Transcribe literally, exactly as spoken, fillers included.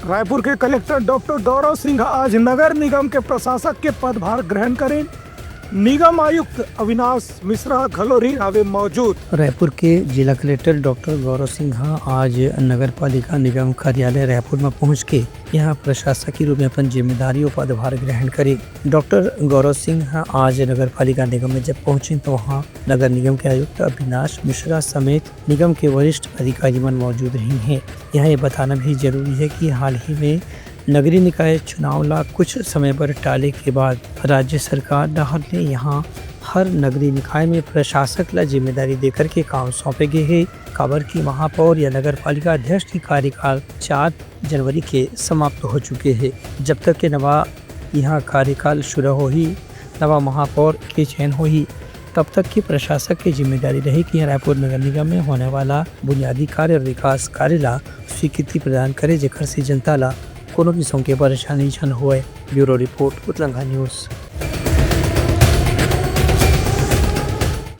रायपुर के collector doctor Gaurav Singh आज नगर निगम के प्रशासक के पदभार ग्रहण करें। निगम आयुक्त अविनाश मिश्रा घलो रिहिन हावे मौजूद। रायपुर के जिला कलेक्टर डॉक्टर गौरव सिंह आज नगर पालिका निगम कार्यालय रायपुर में पहुंच के यहाँ प्रशासकीय रूप में अपन जिम्मेदारी और पदभार ग्रहण करे। डॉक्टर गौरव सिंह आज नगर पालिका निगम में जब पहुंचे तो वहाँ नगर निगम के आयुक्त अविनाश मिश्रा समेत निगम के वरिष्ठ अधिकारी मन मौजूद रहिन हे। यहाँ ये बताना भी जरूरी है कि हाल ही में नगरीय निकाय चुनाव ला कुछ समय बर टाले के बाद राज्य सरकार डहार ले यहाँ हर नगरीय निकाय में प्रशासक ला जिम्मेदारी देकर के काम सौंपे गे हे, काबर कि महापौर या नगर पालिका अध्यक्ष के कार्यकाल चार जनवरी के समाप्त हो चुके हे। जब तक के नवा यहाँ कार्यकाल शुरू होही, नवा महापौर के चयन होही, तब तक के प्रशासक के जिम्मेदारी रही कि रायपुर नगर निगम में होने वाला बुनियादी कार्य और विकास कार्य ला स्वीकृति प्रदान करे, जेकर से जनता ला कोनो किस्म के परेशानी झन होए। Bureau report, Utlangha news.